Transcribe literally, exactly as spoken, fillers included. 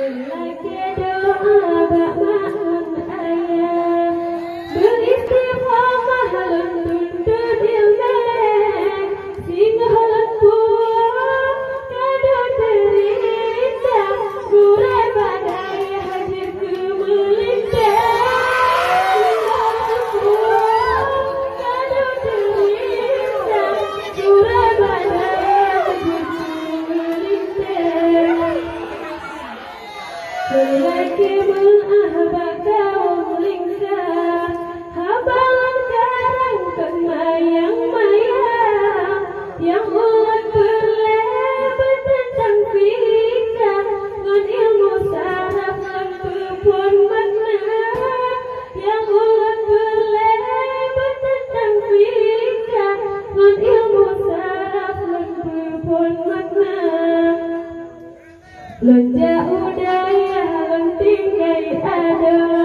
Lakée doa bak mak ngon ayah, beuistiqamah lôn tuntut ileumé, singoh lôn puwoe ka deuh teurintah, gurée badai hana jeuet keu meulintang. Singoh lôn puwoe ka deuh teurintah, gurée badai hana jeuet keu meulintang. Seulakée meu'ah bak kawöm lingka, haba lôn karang kon mayang-mayang, nyang ulôn peureulée beuteuntang fika, ngon ilmu saraf lôn peuphon makna. Nyang ulôn peureulée beuteuntang fika, ngon ilmu saraf lôn peuphon makna. Lôn jak u dayah lôn tinggai adoe,